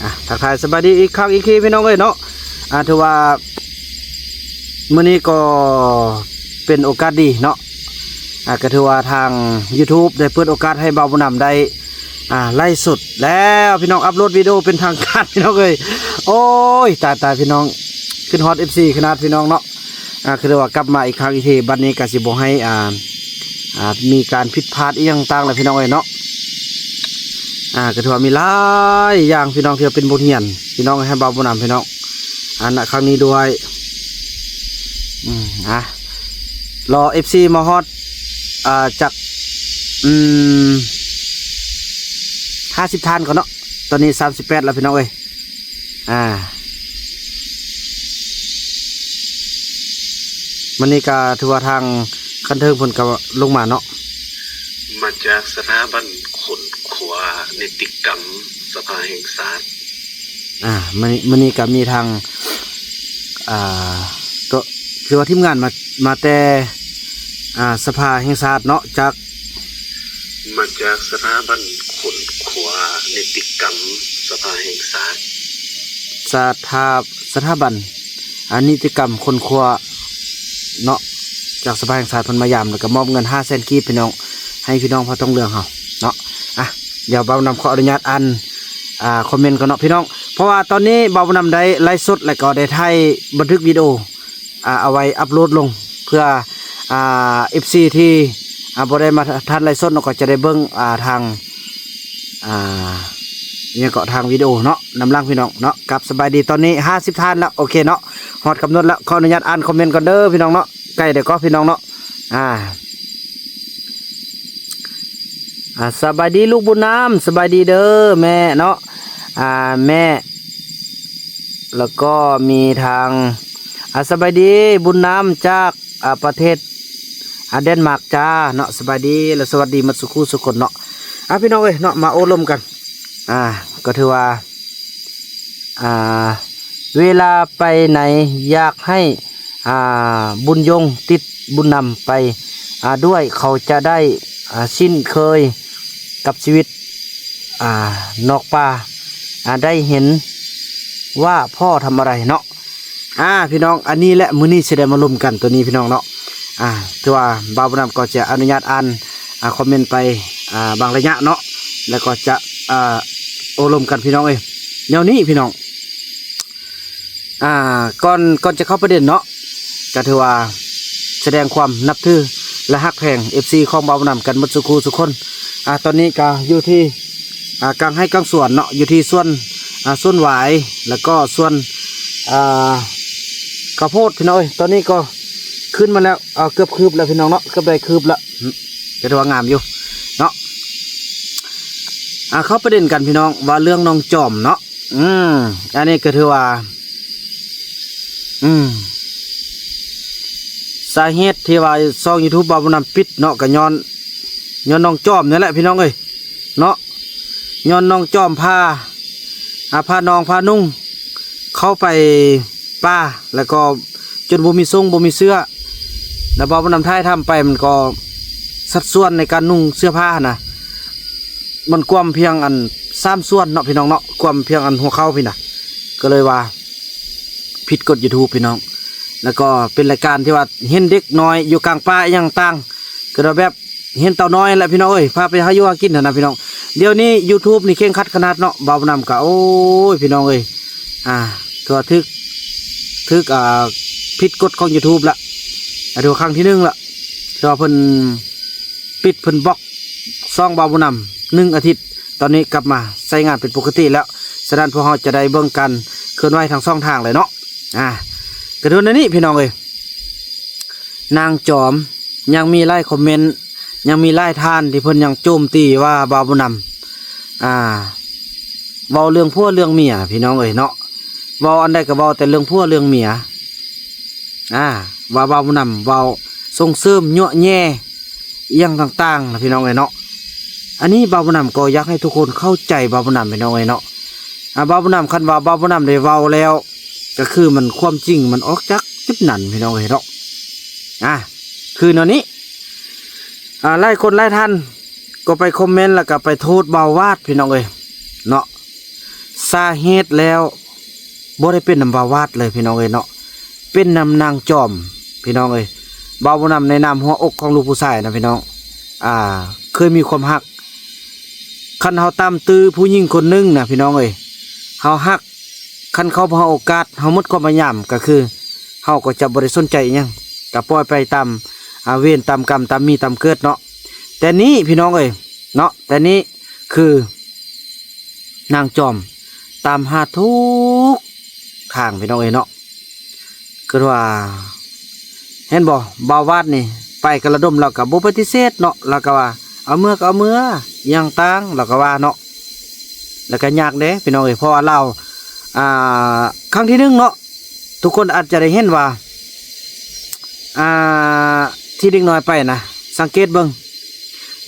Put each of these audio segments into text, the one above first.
ອ່ະ ທັກທາຍສະບາຍດີອີກຄັ້ງອີກທີພີ່ນ້ອງເອີຍເນາະ. ອ່າ ຖືວ່າມື້ນີ້ກໍເປັນໂອກາດດີເນາະ. ອ່າ ກໍຖືວ່າທາງ YouTube ໄດ້ເປີດໂອກາດໃຫ້ບ່າວບຸນນຳໄດ້ ອ່າ ໄລຟ໌ສົດແລ້ວພີ່ນ້ອງ, ອັບໂຫຼດວິດີໂອເປັນທາງການພີ່ນ້ອງເອີຍ. ໂອ້ຍ ຕາຍໆ ພີ່ນ້ອງ ຄິດຮອດ ເອັຟຊີ ຂະໜາດພີ່ນ້ອງເນາະ. ອ່າ ຄືວ່າກັບມາອີກຄັ້ງອີກທີ ບັດນີ້ກໍຊິບໍ່ໃຫ້ ອ່າ ອ່າ ມີການຜິດພາດອີ່ຫຍັງຕ່າງແລ້ວພີ່ນ້ອງເອີຍເນາະ. ອ່າ ກໍຖືວ່າມີຫຼາຍຢ່າງພີ່ນ້ອງ ທີ່ວ່າເປັນບົດຮຽນພີ່ນ້ອງ ໃຫ້ບ່າວບຸນນຳພີ່ນ້ອງ ອ່າ ໃນຄັ້ງນີ້ດ້ວຍ. ອືມ ອ່າ ລໍ ເອັຟຊີ ມາຮອດ ອ່າ ຈັກ ອືມ ຫ້າສິບທ່ານກ່ອນເນາະ. ຕອນນີ້ ສາມສິບແປດ ແລ້ວພີ່ນ້ອງເອີຍ. ອ່າ ມື້ນີ້ກໍຖືວ່າທາງຂັ້ນເທິງເພິ່ນກໍລົງມາເນາະ. ມາຈາກສະຖາບັນຄົ້ນຄວ້ານິຕິກຳສະພາແຫ່ງຊາດ. ອ່າ ມື້ນີ້ ມື້ນີ້ກໍມີທາງ ອ່າ ກໍຄືວ່າທີມງານມາ ມາແຕ່ ອ່າ ສະພາແຫ່ງຊາດເນາະ ຈາກ ມາຈາກສະຖາບັນຄົ້ນຄວ້ານິຕິກຳສະພາແຫ່ງຊາດ. ສະຖາ ສະຖາບັນ ອ່າ ນິຕິກຳຄົ້ນຄວ້າເນາະ ຈາກສະພາແຫ່ງຊາດເພິ່ນມາຢາມ ແລ້ວກໍມອບເງິນຫ້າແສນກີບພີ່ນ້ອງ ໃຫ້ພີ່ນ້ອງເຜົ່າທອງເຫຼືອງເຮົາເນາະ. ອ່ະ ດຽວບ່າວນຳຂໍອະນຸຍາດອ່ານ ອ່າ ຄອມເມັນກ່ອນເນາະພີ່ນ້ອງ ເພາະວ່າຕອນນີ້ບ່າວນຳໄດ້ໄລຟ໌ສົດ ແລ້ວກໍໄດ້ຖ່າຍບັນທຶກວິດີໂອ ອ່າ ເອົາໄວ້ອັບໂຫຼດລົງ ເພື່ອ ອ່າ ເອັຟຊີ ທີ່ ອ່າ ບໍ່ໄດ້ມາທັນໄລຟ໌ສົດເນາະ ກໍຈະໄດ້ເບິ່ງ ອ່າ ທາງ ອ່າ ອີ່ຫຍັງເກາະ ທາງວິດີໂອເນາະ ນຳຫຼັງພີ່ນ້ອງເນາະ. ກັບສະບາຍດີ ຕອນນີ້ຫ້າສິບທ່ານແລ້ວ ໂອເຄເນາະ ຮອດກຳນົດແລ້ວ. ຂໍອະນຸຍາດອ່ານຄອມເມັນກ່ອນເດີພີ່ນ້ອງເນາະ ໃກ້ແລ້ວກໍພີ່ນ້ອງເນາະ. ອ່າ ອ່າ ສະບາຍດີລູກບຸນນຳ ສະບາຍດີເດີແມ່ເນາະ ອ່າ ແມ່ ແລ້ວກໍມີທາງ ອ່າ ສະບາຍດີບຸນນຳຈາກ ອ່າ ປະເທດ ອ່າ ແດນມາກຈ້າເນາະ ສະບາຍດີ ແລະ ສະຫວັດດີໝົດສູ່ຄູ່ສູ່ຄົນເນາະ. ອ່າ ພີ່ນ້ອງເອີຍເນາະ ມາໂອ້ລົມກັນ ອ່າ ກໍຖືວ່າ ອ່າ ເວລາໄປໃນ ຢາກໃຫ້ ອ່າ ບຸນຍົງຕິດບຸນນຳໄປ ອ່າ ດ້ວຍ ເຂົາຈະໄດ້ ອ່າ ຊິນເຄີຍກັບຊີວິດ ອ່າ ນອກປ່າ ອ່າ ໄດ້ເຫັນວ່າພໍ່ທຳອະໄລເນາະ. ອ່າ ພີ່ນ້ອງ ອັນນີ້ແຫຼະ ມື້ນີ້ຊິໄດ້ມາລົມກັນໂຕນີ້ພີ່ນ້ອງເນາະ. ອ່າ ຖືວ່າບ່າວບຸນນຳກໍຈະອະນຸຍາດອ່ານ ອ່າ ຄອມເມັນໄປ ອ່າ ບາງໄລຍະເນາະ ແລ້ວກໍຈະ ອ່າ ໂອ້ລົມກັນພີ່ນ້ອງເອີຍ. ແນວນີ້ພີ່ນ້ອງ ອ່າ ກ່ອນ ກ່ອນຈະເຂົ້າປະເດັນເນາະ ກໍຖືວ່າສະແດງຄວາມນັບຖື ແລະ ຮັກແພງເອັຟຊີຂອງບ່າວບຸນນຳກັນໝົດສູ່ຄູ່ສູ່ຄົນ. ອ່າ ຕອນນີ້ກໍຢູ່ທີ່ ອ່າ ກາງໄຮ່ກາງສວນເນາະ ຢູ່ທີ່ສວນ ອ່າ ສວນຫວາຍ ແລ້ວກໍສວນ ອ່າ ເຂົ້າໂພດພີ່ນ້ອງເອີຍ. ຕອນນີ້ກໍຂຶ້ນມາແລ້ວ ເອົາ ເກືອບຄືບແລ້ວພີ່ນ້ອງເນາະ ເກືອບໄດ້ຄືບລະ ກໍຖືວ່າງາມຢູ່ເນາະ. ອ່າ ເຂົ້າປະເດັນກັນພີ່ນ້ອງ ວ່າເລື່ອງນ້ອງຈອມເນາະ. ອືມ ອັນນີ້ກໍຖືວ່າ ອືມ ສາເຫດທີ່ວ່າຊ່ອງຢູທູບບ່າວບຸນນຳປິດເນາະ ກໍຍ້ອນ ຍ້ອນນ້ອງຈອມນີ້ແຫຼະພີ່ນ້ອງເອີຍເນາະ. ຍ້ອນນ້ອງຈອມພາ ອ່າ ພານ້ອງພານຸ່ງເຂົ້າໄປປ່າ ແລ້ວກໍຈົນບໍ່ມີຊົງບໍ່ມີເສື້ອ ແລ້ວບ່າວບຸນນຳຖ່າຍທຳໄປ ມັນກໍສັດສ່ວນໃນການນຸ່ງເສື້ອຜ້າຫັ້ນນະ ມັນກວມພຽງອັນສາມສ່ວນເນາະພີ່ນ້ອງເນາະ ກວມພຽງອັນຫົວເຂົ່າພີ້ນະ ກໍເລີຍວ່າຜິດກົດຢູທູບພີ່ນ້ອງ. ແລ້ວກໍເປັນລາຍການທີ່ວ່າເຫັນເດັກນ້ອຍຢູ່ກາງປ່າອີ່ຫຍັງຕ່າງ ກໍແບບເຫັນເຕົານ້ອຍແຫຼະພີ່ນ້ອງເອີຍ ພາໄປຫາຢູ່ຫາກິນຫັ້ນນະພີ່ນ້ອງ. ດຽວນີ້ຢູທູບນີ້ເຄັ່ງຄັດຂະໜາດເນາະ ບ່າວບຸນນຳກະ ໂອ້ຍ ພີ່ນ້ອງເອີຍ ອ່າ ຖືວ່າຖືກ ຖືກ ອ່າ ຜິດກົດຂອງຢູທູບລະ ອ່າ ຖືວ່າຄັ້ງທີໜຶ່ງລະ ຖືວ່າເພິ່ນປິດ ເພິ່ນບລັອກຊ່ອງບ່າວບຸນນຳໜຶ່ງອາທິດ. ຕອນນີ້ກັບມາໃຊ້ງານເປັນປົກກະຕິແລ້ວ ສະນັ້ນພວກເຮົາຈະໄດ້ເບິ່ງການເຄື່ອນໄຫວທັງສອງທາງເລີຍເນາະ. ອ່າ ກະໂດນອັນນີ້ພີ່ນ້ອງເອີຍ ນາງຈອມ ຍັງມີຫຼາຍຄອມເມັນ ຍັງມີຫຼາຍທ່ານທີ່ເພິ່ນຍັງໂຈມຕີວ່າບ່າວບຸນນຳ ອ່າ ເວົ້າເລື່ອງຜົວເລື່ອງເມຍພີ່ນ້ອງເອີຍເນາະ. ເວົ້າອັນໃດກໍເວົ້າແຕ່ເລື່ອງຜົວເລື່ອງເມຍ ອ່າ ວ່າບ່າວບຸນນຳເວົ້າສົ່ງເສີມຍົວະແຍ່ອີ່ຫຍັງຕ່າງໆນະພີ່ນ້ອງເອີຍເນາະ. ອັນນີ້ບ່າວບຸນນຳກໍຢາກໃຫ້ທຸກຄົນເຂົ້າໃຈບ່າວບຸນນຳພີ່ນ້ອງເອີຍເນາະ. ອ່າ ບ່າວບຸນນຳ ຄັນວ່າບ່າວບຸນນຳໄດ້ເວົ້າແລ້ວ ກໍຄືມັນ ຄວາມຈິງມັນອອກຈາກຈຸດນັ້ນພີ່ນ້ອງເອີຍເນາະ. ອ່າ ຄືແນວນີ້ ອ່າ ຫຼາຍຄົນຫຼາຍທ່ານກໍໄປຄອມເມັນ ແລ້ວກໍໄປໂທດບ່າວວາດພີ່ນ້ອງເອີຍເນາະ. ສາເຫດແລ້ວບໍ່ໄດ້ເປັນນຳບ່າວວາດເລີຍພີ່ນ້ອງເອີຍເນາະ, ເປັນນຳນາງຈອມພີ່ນ້ອງເອີຍ. ບ່າວບຸນນຳໃນນາມຫົວອົກຂອງລູກຜູ້ຊາຍນະພີ່ນ້ອງ, ອ່າ ເຄີຍມີຄວາມຮັກ, ຄັນເຮົາຕາມຕື້ຜູ້ຍິງຄົນໜຶ່ງນະພີ່ນ້ອງເອີຍ, ເຮົາຮັກ, ຄັນເຂົາບໍ່ໃຫ້ໂອກາດເຮົາ, ໝົດຄວາມພະຍາຍາມ ກໍຄືເຮົາກໍຈະບໍ່ໄດ້ສົນໃຈອີ່ຫຍັງ, ກໍປ່ອຍໄປຕາມ ອ່າ ເວນຕາມກຳ ຕາມມີຕາມເກີດເນາະ. ແຕ່ນີ້ພີ່ນ້ອງເອີຍເນາະ, ແຕ່ນີ້ຄື ນາງຈອມຕາມຫາທຸກທາງພີ່ນ້ອງເອີຍເນາະ. ຄືວ່າ ເຫັນບໍ່ ບ່າວວາດນີ້ໄປກະລະດົມ ລາວກໍບໍ່ປະຕິເສດເນາະ, ລາວກໍວ່າ ເອົາເມືອກໍເອົາເມືອ ອີ່ຫຍັງຕ່າງ ລາວກໍວ່າເນາະ. ແລ້ວກໍຍາກເດ້ພີ່ນ້ອງເອີຍ, ເພາະວ່າລາວ ອ່າ ຄັ້ງທີໜຶ່ງເນາະ, ທຸກຄົນອາດຈະໄດ້ເຫັນວ່າ ອ່າ ທີ່ເດັກນ້ອຍໄປນະ, ສັງເກດເບິ່ງ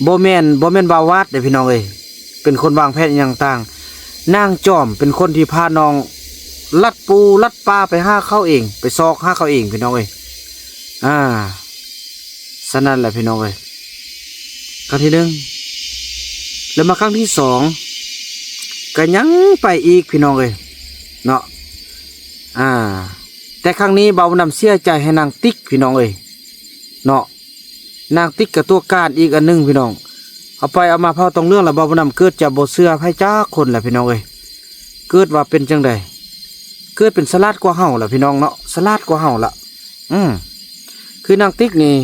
ບໍ່ແມ່ນ ບໍ່ແມ່ນບ່າວວາດເດ້ພີ່ນ້ອງເອີຍ ເປັນຄົນວາງແຜນອີ່ຫຍັງຕ່າງ. ນາງຈອມເປັນຄົນທີ່ພານ້ອງລັດປູລັດປ່າໄປຫາເຂົາເອງ, ໄປຊອກຫາເຂົາເອງພີ່ນ້ອງເອີຍ. ອ່າ ສະນັ້ນແຫຼະພີ່ນ້ອງເອີຍ, ຄັ້ງທີໜຶ່ງ ແລ້ວມາຄັ້ງທີສອງ ກໍຍັງໄປອີກພີ່ນ້ອງເອີຍເນາະ. ອ່າ ແຕ່ຄັ້ງນີ້ບ່າວບຸນນຳເສຍໃຈໃຫ້ນາງຕິກພີ່ນ້ອງເອີຍເນາະ. ນາງຕິກກໍຕົວການອີກອັນໜຶ່ງພີ່ນ້ອງ, ເອົາໄປເອົາມາເວົ້າຕ້ອງເລື່ອງແລ້ວ ບ່າວບຸນນຳເກືອບຈະບໍ່ເຊື່ອໃຜຈັກຄົນແຫຼະພີ່ນ້ອງເອີຍ. ເກີດວ່າເປັນຈັ່ງໃດ, ເກີດເປັນສະຫຼາດກວ່າເຮົາລະພີ່ນ້ອງເນາະ, ສະຫຼາດກວ່າເຮົາລະ. ອືມ ຄືນາງຕິກນີ້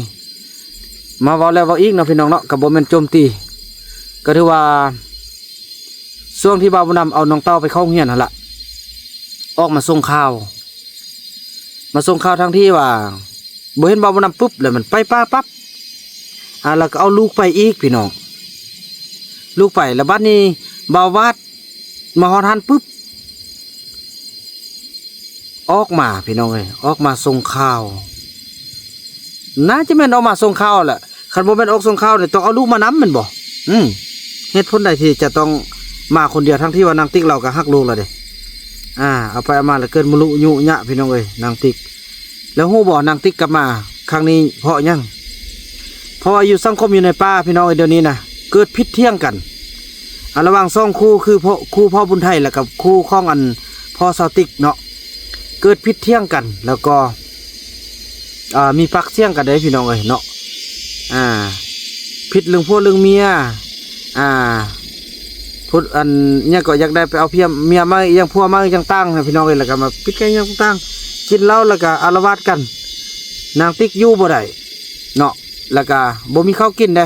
ມາເວົ້າແລ້ວເວົ້າອີກເນາະພີ່ນ້ອງເນາະ, ກໍບໍ່ແມ່ນໂຈມຕີ, ກໍຖືວ່າ ຊ່ວງທີ່ບ່າວບຸນນຳເອົານ້ອງເຕົ້າໄປເຂົ້າໂຮງຮຽນຫັ້ນລະ ອອກມາສົ່ງຂ່າວ, ມາສົ່ງຂ່າວທັງທີ່ວ່າ ບໍ່ເຫັນບ່າວບຸນນຳປຶບ ແລ້ວມັນໄປປ່າປັບ. ອ່າ ແລ້ວກໍເອົາລູກໄປອີກພີ່ນ້ອງ, ລູກໄປ ແລ້ວບັດນີ້ບ່າວວາດມາຮອດຫັ້ນປຶບ ອອກມາພີ່ນ້ອງເອີຍ, ອອກມາສົ່ງຂ່າວ, ໜ້າຈະແມ່ນອອກມາສົ່ງຂ່າວແຫຼະ. ຄັນບໍ່ແມ່ນອອກສົ່ງຂ່າວນີ້ ຕ້ອງເອົາລູກມານຳແມ່ນບໍ່? ອືມ ເຫດຜົນໃດທີ່ຈະຕ້ອງມາຄົນດຽວ ທັງທີ່ວ່ານາງຕິກລາວກໍຮັກລູກລາວເດ້. ອ່າ ເອົາໄປເອົາມາແລ້ວເກີດມະລຸຍຸຍະພີ່ນ້ອງເອີຍ ນາງຕິກ. ແລ້ວຮູ້ບໍ່ ນາງຕິກກັບມາຄັ້ງນີ້ເພາະຫຍັງ? ເພາະວ່າຢູ່ສັງຄົມຢູ່ໃນປ່າພີ່ນ້ອງເອີຍ ດຽວນີ້ນະ ເກີດຜິດຖຽງກັນ ອ່າ ລະຫວ່າງສອງຄູ່ ຄື ຄູ່ພໍ່ບຸນໄທ ແລ້ວກັບຄູ່ຂອງອັນພໍ່ສາວຕິກເນາະ. ເກີດຜິດຖຽງກັນ ແລ້ວກໍ ອ່າ ມີປາກສຽງກັນເດ້ພີ່ນ້ອງເອີຍເນາະ. ອ່າ ຜິດເລື່ອງຜົວເລື່ອງເມຍ ອ່າ ຜູ້ອັນຫຍັງກໍຢາກໄດ້ໄປເອົາເມຍໃໝ່ ຫຍັງຜົວໃໝ່ຕ່າງໆ ພີ່ນ້ອງເອີຍ, ແລ້ວກໍມາຜິດກັນຫຍັງຕ່າງໆ ກິນເຫຼົ້າແລ້ວກໍອາລະວາດກັນ. ນາງຕິກຢູ່ບໍ່ໄດ້ເນາະ, ແລ້ວກໍບໍ່ມີເຂົ້າກິນເດ້.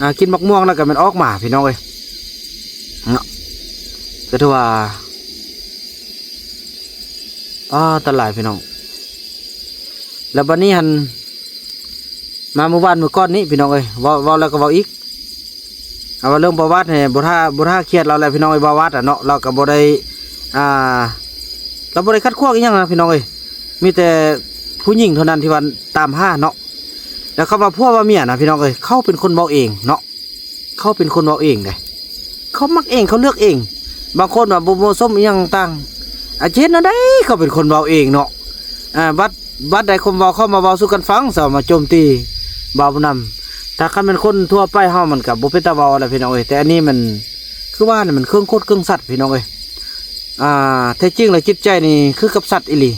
ອ່າ ກິນໝາກມ່ວງແລ້ວກໍແມ່ນອອກມາພີ່ນ້ອງເອີຍເນາະ. ກໍຖືວ່າ ອ່າ ອັນຕະລາຍພີ່ນ້ອງ. ແລ້ວບັດນີ້ຫັ້ນ ມາມື້ວານມື້ກ່ອນນີ້ພີ່ນ້ອງເອີຍ ເວົ້າ ເວົ້າແລ້ວກໍເວົ້າອີກ. ເອົາວ່າເລື່ອງບ່າວວາດນີ້ ບໍ່ຖ້າ ບໍ່ຖ້າຄຽດລາວແຫຼະພີ່ນ້ອງເອີຍ. ບ່າວວາດອະເນາະ ລາວກໍບໍ່ໄດ້ ອ່າ ລາວບໍ່ໄດ້ຂັດຂວາງອີ່ຫຍັງນະພີ່ນ້ອງເອີຍ, ມີແຕ່ຜູ້ຍິງເທົ່ານັ້ນທີ່ວ່າຕາມຫາເນາະ. ແລ້ວຄຳວ່າຜົວວ່າເມຍນະພີ່ນ້ອງເອີຍ ເຂົາເປັນຄົນເວົ້າເອງເນາະ. ເຂົາເປັນຄົນເວົ້າເອງເດ້, ເຂົາມັກເອງ ເຂົາເລືອກເອງ. ບາງຄົນວ່າບໍ່ເໝາະສົມອີ່ຫຍັງຕ່າງ ອາ ຈະເຮັດແນວໃດ ເຂົາເປັນຄົນເວົ້າເອງເນາະ. ອ່າ ບັດ ບັດໃດຄົນເວົ້າເຂົ້າມາເວົ້າສູ່ກັນຟັງ ຊະມາໂຈມຕີບ່າວບຸນນຳ. ຖ້າຄັນແມ່ນຄົນທົ່ວໄປເຮົາ ມັນກໍບໍ່ເປັນຕາເວົ້າແຫຼະພີ່ນ້ອງເອີຍ, ແຕ່ອັນນີ້ມັນ ຄືວ່ານະ ມັນເຄື່ອງໂຄດເຄື່ອງສັດພີ່ນ້ອງເອີຍ. ອ່າ ແທ້ຈິງແລ້ວຈິດໃຈນີ້ຄືກັບສັດອີ່ຫຼີ,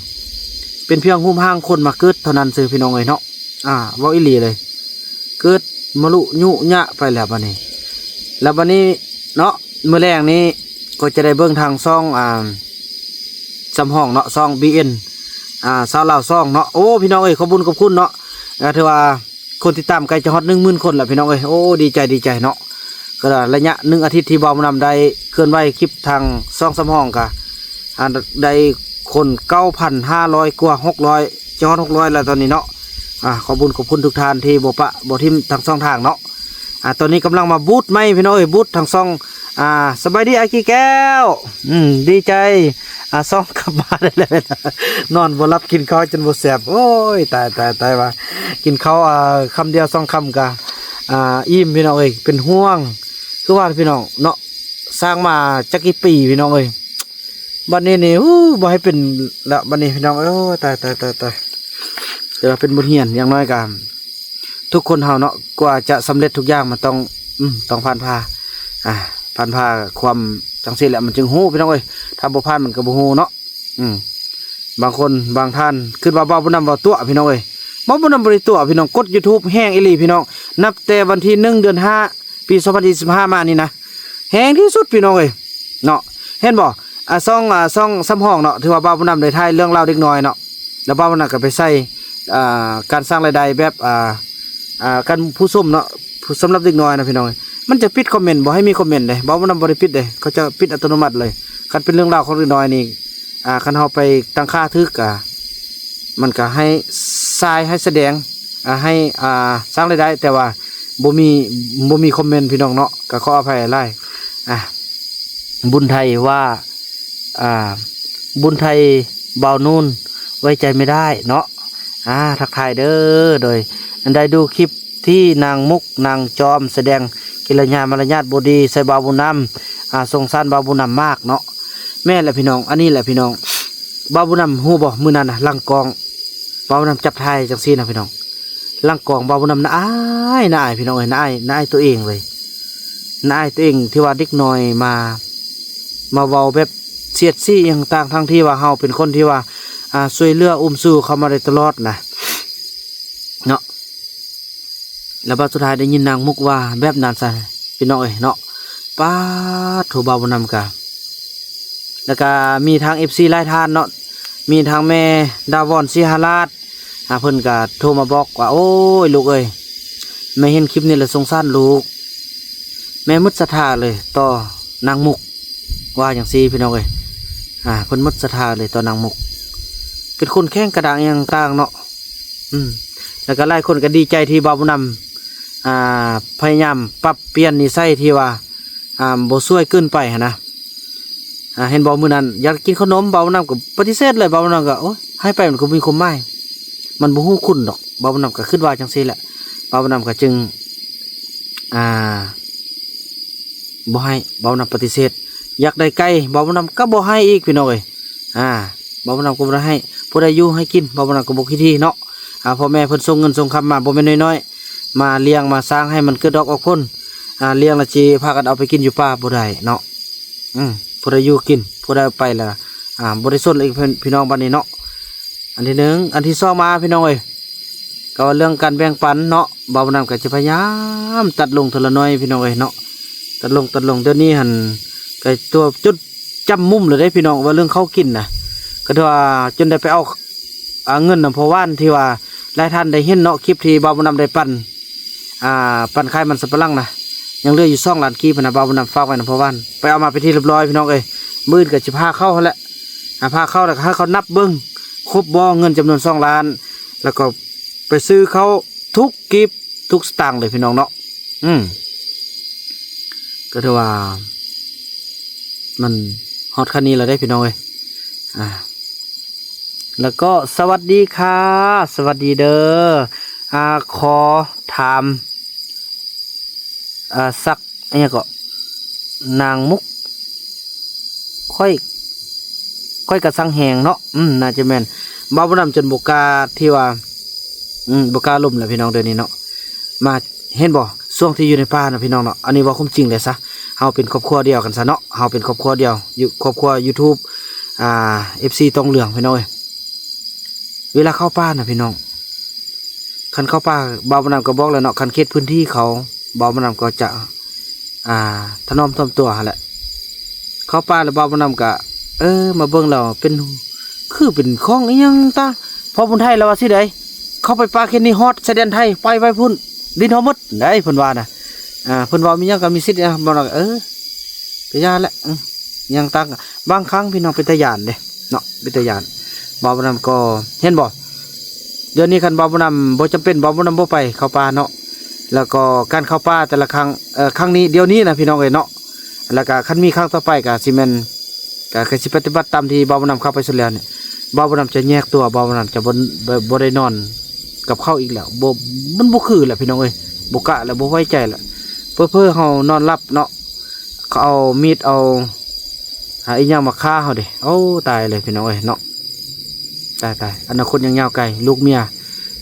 ເປັນພຽງຮູບຮ່າງຄົນມາເກີດເທົ່ານັ້ນຊື່ພີ່ນ້ອງເອີຍເນາະ. ອ່າ ເວົ້າອີ່ຫຼີເລີຍ ເກີດມະລຸຍຸຍະໄປແລ້ວບັດນີ້. ແລ້ວບັດນີ້ເນາະ ມື້ແລງນີ້ກໍຈະໄດ້ເບິ່ງທາງຊ່ອງ ອ່າ ສຳຮອງເນາະ ຊ່ອງ ບີເອັນ ອ່າ ຊາວລາວສອງເນາະ. ໂອ້ ພີ່ນ້ອງເອີຍ ຂອບບຸນຂອບຄຸນເນາະ, ກໍຖືວ່າຄົນຕິດຕາມໃກ້ຈະຮອດໜຶ່ງໝື່ນຄົນແລ້ວພີ່ນ້ອງເອີຍ. ໂອ້ ດີໃຈ ດີໃຈເນາະ. ກໍໄລຍະໜຶ່ງອາທິດທີ່ບ່າວບຸນນຳໄດ້ເຄື່ອນໄຫວຄລິບທາງຊ່ອງສຳຮອງກະ ອ່າ ໄດ້ຄົນເກົ້າພັນຫ້າຮ້ອຍກວ່າ ຫົກຮ້ອຍ ຈະຮອດຫົກຮ້ອຍແລ້ວຕອນນີ້ເນາະ. ອ່າ ຂອບບຸນຂອບຄຸນທຸກທ່ານທີ່ບໍ່ປະບໍ່ຖິ້ມທັງສອງທາງເນາະ. ອ່າ ຕອນນີ້ກຳລັງມາບູດໃໝ່ພີ່ນ້ອງເອີຍ, ບູດທັງຊ່ອງ. ອ່າ ສະບາຍດີອ້າຍກີແກ້ວ. ອືມ ດີໃຈ. ອ່າ ຊ່ອງກັບມາໄດ້ແລ້ວ, ນອນບໍ່ຫຼັບ ກິນເຂົ້າຈົນບໍ່ແຊບ. ໂອ້ຍ ຕາຍ ຕາຍ ຕາຍວ່າ ກິນເຂົ້າ ອ່າ ຄຳດຽວສອງຄຳກະ ອ່າ ອີ່ມພີ່ນ້ອງເອີຍ. ເປັນຫ່ວງ ຄືວ່າພີ່ນ້ອງເນາະ, ສ້າງມາຈັກກີ່ປີພີ່ນ້ອງເອີຍ. ບັດນີ້ນີ້ ໂອ້ ບໍ່ໃຫ້ເປັນລະບັດນີ້ພີ່ນ້ອງເອີຍ. ໂອ້ ຕາຍ ຕາຍ ຕາຍ ຕາຍ. ແຕ່ວ່າເປັນບົດຮຽນ, ຢ່າງໜ້ອຍກໍທຸກຄົນເຮົາເນາະ ກວ່າຈະສຳເລັດທຸກຢ່າງ ມັນຕ້ອງ ອືມ ຕ້ອງຜ່ານຜ່າ ອ່າ ຜ່ານຜ່າຄວາມຈັ່ງຊີ້ແຫຼະ ມັນຈຶ່ງຮູ້ພີ່ນ້ອງເອີຍ. ຖ້າບໍ່ຜ່ານມັນກໍບໍ່ຮູ້ເນາະ. ອືມ ບາງຄົນບາງທ່ານຄິດວ່າບ່າວບຸນນຳເວົ້າຕົວະ ພີ່ນ້ອງເອີຍ. ບ່າວບຸນນຳບໍ່ໄດ້ຕົວະ ພີ່ນ້ອງ. ກົດ YouTube ແຮງອີ່ຫຼີ ພີ່ນ້ອງ. ນັບແຕ່ວັນທີໜຶ່ງ ເດືອນຫ້າ ປີສອງພັນຊາວຫ້າມານີ້ນະ ແຮງທີ່ສຸດ ພີ່ນ້ອງເອີຍ ເນາະ. ເຫັນບໍ່? ອ່າ ຊ່ອງ ອ່າ ຊ່ອງສຳຮອງເນາະ ຖືວ່າບ່າວບຸນນຳໄດ້ຖ່າຍເລື່ອງລາວເດັກນ້ອຍເນາະ ແລ້ວບ່າວບຸນນຳກໍໄປໃສ່ ອ່າ ການສ້າງລາຍໄດ້ແບບ ອ່າ ອ່າ ການຜູ້ຊົມເນາະ ສຳລັບເດັກນ້ອຍນະ ພີ່ນ້ອງ. ມັນຈະປິດຄອມເມັນ ບໍ່ໃຫ້ມີຄອມເມັນເດ້. ບ່າວບຸນນຳບໍ່ໄດ້ປິດເດ້ ເຂົາຈະປິດອັດຕະໂນມັດເລີຍ. ຄັນເປັນເລື່ອງລາວຂອງເດັກນ້ອຍນີ້ ອ່າ ຄັນເຮົາໄປຕັ້ງຄ່າຖືກ ອ່າ ມັນກໍໃຫ້ສາຍ ໃຫ້ສະແດງ ອ່າ ໃຫ້ ອ່າ ສ້າງລາຍໄດ້ ແຕ່ວ່າບໍ່ມີ ບໍ່ມີຄອມເມັນ ພີ່ນ້ອງເນາະ ກໍຂໍອະໄພຫຼາຍ. ອ່າ ບຸນໄທວ່າ ອ່າ ບຸນໄທ ບ່າວນູນ ໄວ້ໃຈໄມ່ໄດ້ເນາະ. ອ່າ ທັກທາຍເດີ ໂດຍໄດ້ດູຄລິບທີ່ນາງມຸກ ນາງຈອມ ສະແດງກິລິຍາມາລະຍາດບໍ່ດີໃສ່ບ່າວບຸນນຳ ອ່າ ສົງສານບ່າວບຸນນຳມາກເນາະ. ແມ່ນແຫຼະພີ່ນ້ອງ ອັນນີ້ແຫຼະພີ່ນ້ອງ. ບ່າວບຸນນຳຮູ້ບໍ່ ມື້ນັ້ນນະ ຫຼັງກ້ອງ ບ່າວບຸນນຳຈັບຖ່າຍຈັ່ງຊີ້ນະພີ່ນ້ອງ. ຫຼັງກ້ອງບ່າວບຸນນຳໜ້າອາຍ ໜ້າອາຍ ພີ່ນ້ອງເອີຍ ໜ້າອາຍ ໜ້າອາຍຕົວເອງເລີຍ ໜ້າອາຍຕົວເອງ ທີ່ວ່າເດັກນ້ອຍມາ ມາເວົ້າແບບສຽດສີຫຍັງຕ່າງ ທັງທີ່ວ່າເຮົາເປັນຄົນທີ່ວ່າ ອ່າ ຊ່ວຍເຫຼືອອຸ້ມຊູເຂົາມາໂດຍຕະຫຼອດນະ ເນາະ. ແລ້ວບັດສຸດທ້າຍໄດ້ຍິນນາງມຸກວ່າແບບນັ້ນຊະ ພີ່ນ້ອງເອີຍເນາະ. ປາດໂທ ບ່າວບຸນນຳກະ ແລ້ວກະມີທາງເອັຟຊີຫຼາຍທ່ານເນາະ ມີທາງແມ່ດາວອນ ສີຫະລາດ ອ່າ ເພິ່ນກະໂທມາບອກວ່າ ໂອ້ຍ ລູກເອີຍ ແມ່ເຫັນຄລິບນີ້ແລ້ວສົງສານລູກ ແມ່ໝົດສັດທາເລີຍຕໍ່ນາງມຸກ ວ່າຈັ່ງຊີ້ ພີ່ນ້ອງເອີຍ. ອ່າ ເພິ່ນໝົດສັດທາເລີຍຕໍ່ນາງມຸກ ເປັນຄົນແຂງກະດ້າງອີ່ຫຍັງຕ່າງເນາະ. ອືມ ແລ້ວກໍຫຼາຍຄົນກໍດີໃຈທີ່ບ່າວບຸນນຳ ອ່າ ພະຍາຍາມປັບປ່ຽນນິໄສທີ່ວ່າ ອ່າ ບໍ່ຊ່ວຍເກີນໄປຫັ້ນນະ. ອ່າ ເຫັນບໍ່ ມື້ນັ້ນຢາກກິນເຂົ້າໜົມ ບ່າວບຸນນຳກໍປະຕິເສດເລີຍ. ບ່າວບຸນນຳກໍ ໂອ້ຍ ໃຫ້ໄປມັນກໍບໍ່ມີຄວາມໝາຍ ມັນບໍ່ຮູ້ຄຸນດອກ. ບ່າວບຸນນຳກໍຄິດວ່າຈັ່ງຊີ້ແຫຼະ ບ່າວບຸນນຳກໍຈຶ່ງ ອ່າ ບໍ່ໃຫ້ ບ່າວບຸນນຳປະຕິເສດ. ຢາກໄດ້ໄກ່ ບ່າວບຸນນຳກໍບໍ່ໃຫ້ອີກ ພີ່ນ້ອງເອີຍ. ອ່າ ບ່າວບຸນນຳກໍບໍ່ໄດ້ໃຫ້ ຜູ້ໃດຢູ່ໃຫ້ກິນ ບ່າວບຸນນຳກໍບໍ່ຂີ້ຖີ່ເນາະ. ອ່າ ພໍ່ແມ່ເພິ່ນສົ່ງເງິນສົ່ງຄຳມາບໍ່ແມ່ນນ້ອຍໆ ມາລ້ຽງມາສ້າງໃຫ້ມັນເກີດດອກອອກຜົນ. ອ່າ ລ້ຽງແລ້ວຊິພາກັນເອົາໄປກິນຢູ່ປ່າບໍ່ໄດ້ເນາະ. ອືມ ຜູ້ໃດຢູ່ກິນ ຜູ້ໃດໄປແລ້ວ ອ່າ ບໍ່ໄດ້ສົນອີກ ພີ່ນ້ອງ ບັດນີ້ເນາະ. ອັນທີໜຶ່ງ ອັນທີສອງມາ ພີ່ນ້ອງເອີຍ ກໍວ່າເລື່ອງການແບ່ງປັນເນາະ ບ່າວບຸນນຳກໍຈະພະຍາຍາມຕັດລົງເທື່ອລະໜ້ອຍ ພີ່ນ້ອງເອີຍເນາະ ຕັດລົງ ຕັດລົງ. ດຽວນີ້ຫັ້ນກໍຕົວຈົນຈຳມຸມເລີຍເດ້ ພີ່ນ້ອງ ວ່າເລື່ອງເຂົ້າກິນນະ ກໍຖືວ່າຈົນໄດ້ໄປເອົາ ອ່າ ເງິນນຳພໍ່ຫວານ ທີ່ວ່າຫຼາຍທ່ານໄດ້ເຫັນເນາະ ຄລິບທີ່ບ່າວບຸນນຳໄດ້ປັນ ອ່າ ປັນຂາຍມັນສຳປະຫຼັງນະ ຍັງເຫຼືອຢູ່ສອງລ້ານກີບນະ ບ່າວບຸນນຳຝາກໄວ້ນຳພໍ່ຫວານ ໄປເອົາມາເປັນທີ່ຮຽບຮ້ອຍ ພີ່ນ້ອງເອີຍ. ມື້ອື່ນກໍຊິພາເຂົ້າຫັ້ນແຫຼະ ອ່າ ພາເຂົ້າແລ້ວກໍໃຫ້ເຂົານັບເບິ່ງ ຄົບບໍ່ເງິນຈຳນວນສອງລ້ານ ແລ້ວກໍໄປຊື້ເຂົ້າທຸກກີບທຸກສະຕາງເລີຍ ພີ່ນ້ອງເນາະ. ອືມ ກໍຖືວ່າມັນຮອດຂັ້ນນີ້ແລ້ວເດ້ ພີ່ນ້ອງເອີຍ. ອ່າ ແລ້ວກໍສະຫວັດດີຄ່ະ ສະຫວັດດີເດີ. ອ່າ ຂໍຖາມ ອ່າ ສັກ ອີ່ຫຍັງເກາະ ນາງມຸກ ຂ້ອຍ ຂ້ອຍກໍສັງແຮງເນາະ. ອືມ ໜ້າຈະແມ່ນ ບ່າວບຸນນຳຈົນບໍ່ກ້າທີ່ວ່າ ອືມ ບໍ່ກ້າລົມແລ້ວ ພີ່ນ້ອງ ດຽວນີ້ເນາະ. ມາ ເຫັນບໍ່ ຊ່ວງທີ່ຢູ່ໃນປ່ານະ ພີ່ນ້ອງເນາະ ອັນນີ້ເວົ້າຄວາມຈິງເລີຍຊະ ເຮົາເປັນຄອບຄົວດຽວກັນຊະເນາະ ເຮົາເປັນຄອບຄົວດຽວ ຢູ່ຄອບຄົວ YouTube ອ່າ ເອັຟຊີ ຕ້ອງເຫຼືອງ ພີ່ນ້ອງເອີຍ. ເວລາເຂົ້າປ່ານະ ພີ່ນ້ອງ ຄັນເຂົ້າປ່າ ບ່າວບຸນນຳກໍບອກແລ້ວເນາະ ຄັນເຂດພື້ນທີ່ເຂົາ ບ່າວບຸນນຳກໍຈະ ອ່າ ຖະໜອມຖ່ອມຕົວຫັ້ນແຫຼະ. ເຂົ້າປ່າແລ້ວ ບ່າວບຸນນຳກະ ເອີ ມາເບິ່ງແລ້ວເປັນ ຄືເປັນຂອງອີ່ຫຍັງຕາ ພໍ່ບຸນໄທລາວວ່າຊີ້ໃດ ເຂົ້າໄປປ່າເຂດນີ້ຮອດຊາຍແດນໄທ ໄປໄວ້ພຸ້ນ ດິນເຮົາໝົດໃດ ເພິ່ນວ່ານະ. ອ່າ ເພິ່ນເວົ້າມີຫຍັງກໍມີສິດນະ ບ່າວບຸນນຳ ເອີ ກໍຢ່າແຫຼະ ອື ຫຍັງຕ່າງ ບາງຄັ້ງ ພີ່ນ້ອງ ເປັນຕາຢ້ານເດ້ເນາະ ເປັນຕາຢ້ານ. ບ່າວບຸນນຳກໍ ເຫັນບໍ່ ດຽວນີ້ຄັນບ່າວບຸນນຳບໍ່ຈຳເປັນ ບ່າວບຸນນຳບໍ່ໄປເຂົ້າປ່າເນາະ. ແລ້ວກໍການເຂົ້າປ່າແຕ່ລະຄັ້ງ ເອີ ຄັ້ງນີ້ ດຽວນີ້ນະ ພີ່ນ້ອງເອີຍເນາະ ແລ້ວກໍຄັນມີຄັ້ງຕໍ່ໄປກໍຊິແມ່ນ ກໍຄືຊິປະຕິບັດຕາມທີ່ບ່າວບຸນນຳເຂົ້າໄປສຸດແລ້ວນີ້ ບ່າວບຸນນຳຈະແຍກຕົວ ບ່າວບຸນນຳຈະບໍ່ ບໍ່ ບໍ່ໄດ້ນອນກັບເຂົາອີກແລ້ວ. ບໍ່ ມັນບໍ່ຄືແຫຼະ ພີ່ນ້ອງເອີຍ ບໍ່ກະແລ້ວ ບໍ່ໄວ້ໃຈແລ້ວ. ເຜີໆເຮົານອນຫຼັບເນາະ ເຂົາເອົາມີດເອົາ ຫາອີ່ຫຍັງມາຂ້າເຮົາເດ້. ໂອ້ ຕາຍເລີຍ ພີ່ນ້ອງເອີຍເນາະ ຕາຍໆ ອະນາຄົດຍັງຍາວໄກ ລູກເມຍ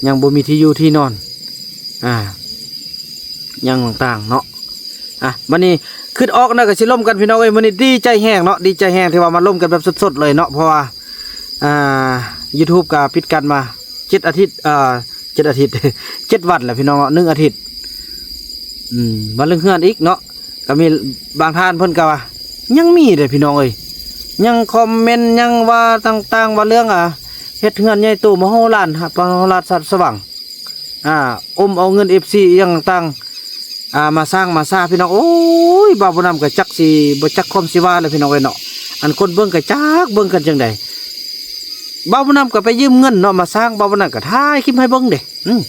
ຍັງບໍ່ມີທີ່ຢູ່ທີ່ນອນ ອ່າ ຫຍັງຕ່າງໆເນາະ. ອ່ະ ບັດນີ້ ຄິດອອກແລ້ວກໍຊິລົມກັນພີ່ນ້ອງເອີຍ. ມື້ນີ້ດີໃຈແຮງເນາະ ດີໃຈແຮງທີ່ວ່າມາລົມກັນແບບສົດໆເລີຍເນາະ ເພາະວ່າ ອ່າ YouTube ກໍປິດກັ້ນມາເຈັດອາທິດ ເອີ ເຈັດອາທິດ ເຈັດວັນແລ້ວພີ່ນ້ອງເນາະ ໜຶ່ງອາທິດ ອືມ ມາເລື່ອງເຮືອນອີກເນາະ. ກໍມີບາງທ່ານເພິ່ນກໍວ່າ ຍັງມີເດ້ພີ່ນ້ອງເອີຍ ຍັງຄອມເມັນ ຍັງວ່າຕ່າງໆ ວ່າເລື່ອງ ອ່າ ເຮັດເຮືອນໃຫຍ່ໂຕມະໂຫລານ ມະໂຫລານສະຫວ່າງ ອ່າ ອົມເອົາເງິນເອັຟຊີອີ່ຫຍັງຕ່າງໆ ອ່າ ມາສ້າງມາສ້າພີ່ນ້ອງ. ໂອ້ຍ ບ່າວບຸນນຳກໍຈັກຊິ ບໍ່ຈັກຄວາມຊິວ່າແລ້ວພີ່ນ້ອງເອີຍເນາະ. ອັນຄົນເບິ່ງກໍຈັກເບິ່ງກັນຈັ່ງໃດ. ບ່າວບຸນນຳກໍໄປຢືມເງິນເນາະມາສ້າງ ບ່າວບຸນນຳກໍຖ່າຍຄລິບໃຫ້ເບິ່ງເດ້ ອືມ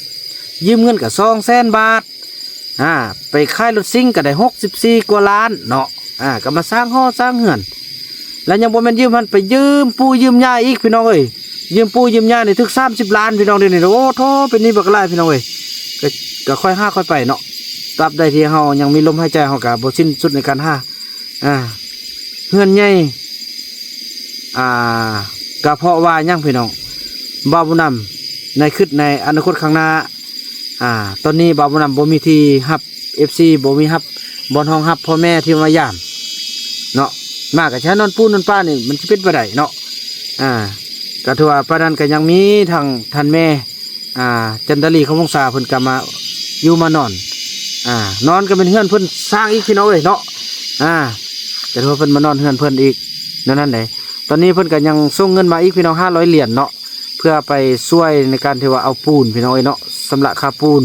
ຢືມເງິນກໍສອງແສນບາດ ອ່າ ໄປຂາຍລົດຊິງກໍໄດ້ຫົກສິບສີ່ກວ່າລ້ານເນາະ ອ່າ ກໍມາສ້າງຫໍສ້າງເຮືອນ ແລ້ວຍັງບໍ່ແມ່ນຢືມຫັ້ນ ໄປຢືມປູ່ຢືມຍ່າອີກພີ່ນ້ອງເອີຍ. ຢືມປູ່ຢືມຍ່ານີ້ຖືກສາມສິບລ້ານພີ່ນ້ອງ ດຽວນີ້ ໂອ້ໂທ້ ເປັນໜີ້ບັກຫຼາຍພີ່ນ້ອງເອີຍ. ກໍ ກໍຄ່ອຍຫາຄ່ອຍໄປເນາະ ຕາບໃດທີ່ເຮົາຍັງມີລົມຫາຍໃຈ ເຮົາກໍບໍ່ສິ້ນສຸດໃນການຫາ ອ່າ ເຮືອນໃຫຍ່ ອ່າ ກໍເພາະວ່າຫຍັງພີ່ນ້ອງ ບ່າວບຸນນຳ ໃນຄິດໃນອະນາຄົດຂ້າງໜ້າ ອ່າ ຕອນນີ້ບ່າວບຸນນຳບໍ່ມີທີ່ຮັບເອັຟຊີ ບໍ່ມີຮັບບ່ອນຮອງຮັບພໍ່ແມ່ທີ່ມາຢາມເນາະ ມາກໍໃຊ້ນອນປູນອນປານີ້ ມັນຊິເປັນໄປໄດ້ເນາະ. ອ່າ ກໍຖືວ່າປານນັ້ນກໍຍັງມີທາງທ່ານແມ່ ອ່າ ຈັນດາລີ ຄຳວົງສາ ເພິ່ນກໍມາຢູ່ມານອນ ອ່າ ນອນກໍແມ່ນເຮືອນເພິ່ນສ້າງອີກພີ່ນ້ອງເອີຍເນາະ. ອ່າ ກໍຖືວ່າເພິ່ນມານອນເຮືອນເພິ່ນອີກ ແນວນັ້ນເດ້. ຕອນນີ້ເພິ່ນກໍຍັງສົ່ງເງິນມາອີກພີ່ນ້ອງ ຫ້າຮ້ອຍຫຼຽນເນາະ ເພື່ອໄປຊ່ວຍໃນການທີ່ວ່າເອົາປູນພີ່ນ້ອງເອີຍເນາະ ຊຳລະຄ່າປູນ.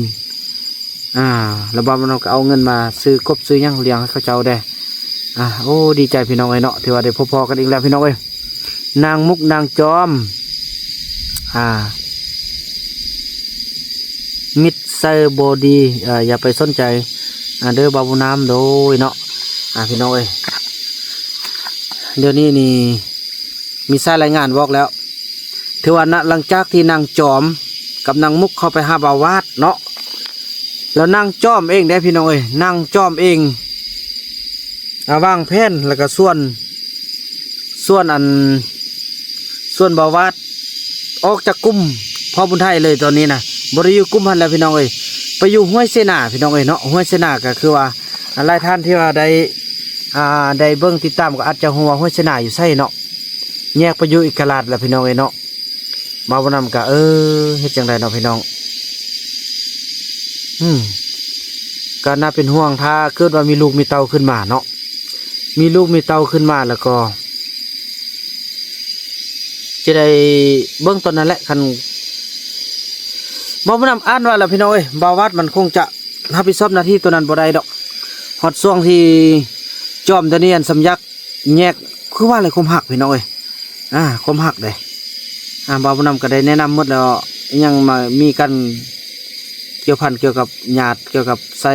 ອ່າ ແລ້ວບ່າວບຸນນຳກໍເອົາເງິນມາຊື້ກົບຊື້ຫຍັງລ້ຽງໃຫ້ເຂົາເຈົ້າແດ່. ອ່າ ໂອ້ ດີໃຈພີ່ນ້ອງເອີຍເນາະ ທີ່ວ່າໄດ້ພົບພໍ້ກັນອີກແລ້ວພີ່ນ້ອງເອີຍ. ນາງມຸກ ນາງຈອມ ອ່າ ມິດໃສ່ບໍ່ດີ ເອີ ຢ່າໄປສົນໃຈ ອ່າ ເດີບ່າວບຸນນຳ ໂດຍເນາະ. ອ່າ ພີ່ນ້ອງເອີຍ ດຽວນີ້ນີ້ມີສາຍລາຍງານບອກແລ້ວ ຖືວ່ານະ ຫຼັງຈາກທີ່ນາງຈອມກັບນາງມຸກເຂົ້າໄປຫາບ່າວວາດເນາະ ແລ້ວນາງຈອມເອງເດ້ພີ່ນ້ອງເອີຍ ນາງຈອມເອງ ອ່າ ວາງແຜນ ແລ້ວກໍຊວນ ຊວນອັນ ຊວນບ່າວວາດອອກຈາກກຸ່ມພໍ່ບຸນໄທເລີຍຕອນນີ້ນະ ບໍ່ໄດ້ຢູ່ກຸ່ມຫັ້ນແລ້ວພີ່ນ້ອງເອີຍ ໄປຢູ່ຫ້ວຍເສນາພີ່ນ້ອງເອີຍເນາະ. ຫ້ວຍເສນາກໍຄືວ່າ ອ່າ ຫຼາຍທ່ານທີ່ວ່າໄດ້ ອ່າ ໄດ້ເບິ່ງຕິດຕາມກໍອາດຈະຮູ້ວ່າຫ້ວຍເສນາຢູ່ໃສເນາະ ແຍກໄປຢູ່ເອກະລາດແລ້ວພີ່ນ້ອງເອີຍເນາະ. ບ່າວບຸນນຳກໍ ເອີ ເຮັດຈັ່ງໃດເນາະພີ່ນ້ອງ ອືມ ກໍໜ້າເປັນຫ່ວງ ຖ້າເກີດວ່າມີລູກມີເຕົ້າຂຶ້ນມາເນາະ ມີລູກມີເຕົ້າຂຶ້ນມາແລ້ວກໍຈະໄດ້ເບິ່ງຕອນນັ້ນແຫຼະ. ຄັນ ບ່າວບຸນນຳອ່ານວ່າແລ້ວພີ່ນ້ອງເອີຍ ບ່າວວາດມັນຄົງຈະຮັບຜິດຊອບໜ້າທີ່ຕົວນັ້ນບໍ່ໄດ້ດອກ ຮອດຊ່ວງທີ່ຈອມຕານຽນສຳຍັກ ແຍກ ຄືວ່າແຫຼະ ຄວາມຮັກພີ່ນ້ອງເອີຍ ອ່າ ຄວາມຮັກເດ້. ອ່າ ບ່າວບຸນນຳກໍໄດ້ແນະນຳໝົດແລ້ວ ຍັງມາມີການກ່ຽວພັນກ່ຽວກັບຍາດ ກ່ຽວກັບໃສ່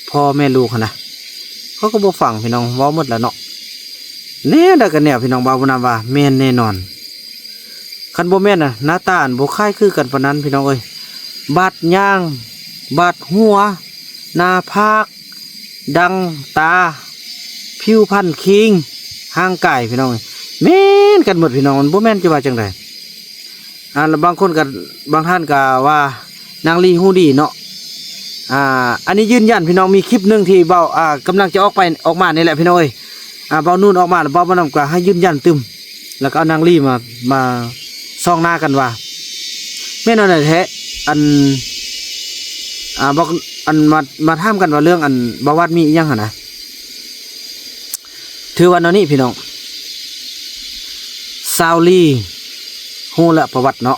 ພໍ່ແມ່ລູກຫັ້ນນະ ເຂົາກໍບໍ່ຟັງພີ່ນ້ອງ ເວົ້າໝົດແລ້ວເນາະ ແນວໃດກໍແນວພີ່ນ້ອງ. ບ່າວບຸນນຳວ່າແມ່ນແນ່ນອນ ຄັນບໍ່ແມ່ນນະ ໜ້າຕາອັນບໍ່ຄ້າຍຄືກັນປານນັ້ນພີ່ນ້ອງເອີຍ ບາດຍາງ ບາດຫົວ ໜ້າຜາກ ດັງຕາ ຜິວພັນຄີງ ຮ່າງກາຍພີ່ນ້ອງເອີຍ ແມ່ນກັນໝົດພີ່ນ້ອງ ມັນບໍ່ແມ່ນຈະວ່າຈັ່ງໃດ. ອ່າ ແລ້ວບາງຄົນກໍ ບາງທ່ານກໍວ່ານາງລີຮູ້ດີເນາະ ອ່າ ອັນນີ້ຢືນຢັນພີ່ນ້ອງ ມີຄລິບໜຶ່ງທີ່ເບົາ ອ່າ ກຳລັງຈະອອກໄປ ອອກມານີ້ແຫຼະພີ່ນ້ອງເອີຍ ອ່າ ເບົານູນອອກມາແລ້ວ ເບົາບຸນນຳກໍໃຫ້ຢືນຢັນຕື່ມ ແລ້ວກໍເອົານາງລີມາ ມາສ່ອງໜ້າກັນວ່າ ແມ່ນແນວໃດແທ້ ອັນ ອ່າ ບອກ ອັນມາ ມາຖາມກັນວ່າເລື່ອງອັນບ່າວວາດມີອີ່ຫຍັງຫັ້ນນະ ຖືວ່າແນວນີ້ພີ່ນ້ອງ ຊາວລີຮູ້ແລ້ວປະຫວັດເນາະ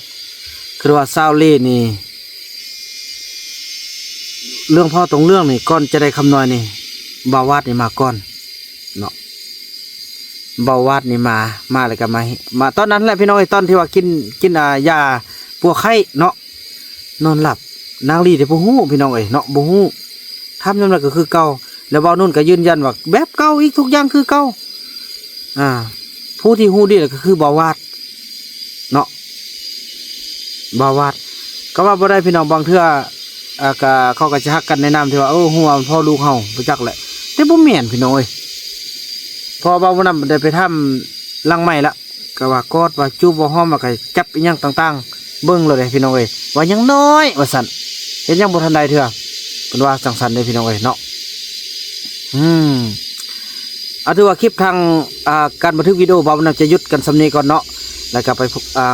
ຄືວ່າຊາວລີນີ້ ເລື່ອງພໍ່ຕົງເລື່ອງນີ້ ກ່ອນຈະໄດ້ຄຳນ້ອຍນີ້ ບ່າວວາດນີ້ມາກ່ອນເນາະ ບ່າວວາດນີ້ມາ ມາແລ້ວກໍມາ ມາຕອນນັ້ນແຫຼະພີ່ນ້ອງເອີຍ ຕອນທີ່ວ່າກິນ ກິນ ອ່າ ຢາປົວໄຂ້ເນາະ ນອນຫຼັບ ນາງລີແຕ່ບໍ່ຮູ້ພີ່ນ້ອງເອີຍເນາະ ບໍ່ຮູ້ ຖາມຍາມໃດກໍຄືເກົ່າ ແລ້ວບ່າວນູນກໍຢືນຢັນວ່າແບບເກົ່າອີກ ທຸກຢ່າງຄືເກົ່າ ອ່າ ຜູ້ທີ່ຮູ້ດີແລ້ວກໍຄືບ່າວວາດເນາະ ບ່າວວາດ ກໍວ່າບໍ່ໄດ້ພີ່ນ້ອງ ບາງເທື່ອ ອ່າ ກໍ ເຂົາກໍຈະຮັກກັນໃນນາມທີ່ວ່າ ໂອ້ ຮູ້ວ່າມັນພໍ່ລູກເຮົາ ບໍ່ຈັກແຫຼະ ແຕ່ບໍ່ແມ່ນພີ່ນ້ອງເອີຍ ເພາະວ່າບ່າວບຸນນຳໄດ້ໄປຖາມຫຼັງໄມລະ ກໍວ່າກອດ ວ່າຈູບ ວ່າຫອມ ວ່າກໍຈັບອີ່ຫຍັງຕ່າງໆ ເບິ່ງໂລດເດ້ພີ່ນ້ອງເອີຍ ວ່າຍັງນ້ອຍວ່າຊັ້ນ ເຮັດຫຍັງບໍ່ທັນໄດ້ເທື່ອ ເພິ່ນວ່າຈັ່ງຊັ້ນເດ້ພີ່ນ້ອງເອີຍເນາະ ອືມ າ ຖືວ່າຄລິບທາງ ອ່າ ການບັນທຶກວິດີໂອ ບ່າວບຸນນຳຈະຢຸດກັນສ່ຳນີ້ກ່ອນເນາະ ແລ້ວກໍໄປ ອ່າ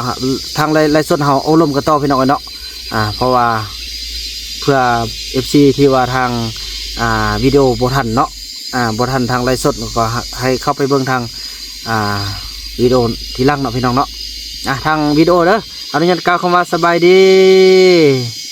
ທາງໄລ ໄລສົດເຮົາໂອ້ລົມກັນຕໍ່ພີ່ນ້ອງເອີຍເນາະ ອ່າ ເພາະວ່າເພື່ອເອັຟຊີທີ່ວ່າທາງ ອ່າ ວິດີໂອບໍ່ທັນເນາະ ອ່າ ບໍ່ທັນທາງໄລສົດ ກໍໃຫ້ເຂົ້າໄປເບິ່ງທາງ ອ່າ ວິດີໂອທີຫຼັງເນາະ ພີ່ນ້ອງເນາະ ອ່າ ທາງວິດີໂອເດີ ອະນຸຍາດກ່າວຄຳວ່າສະບາຍດີ.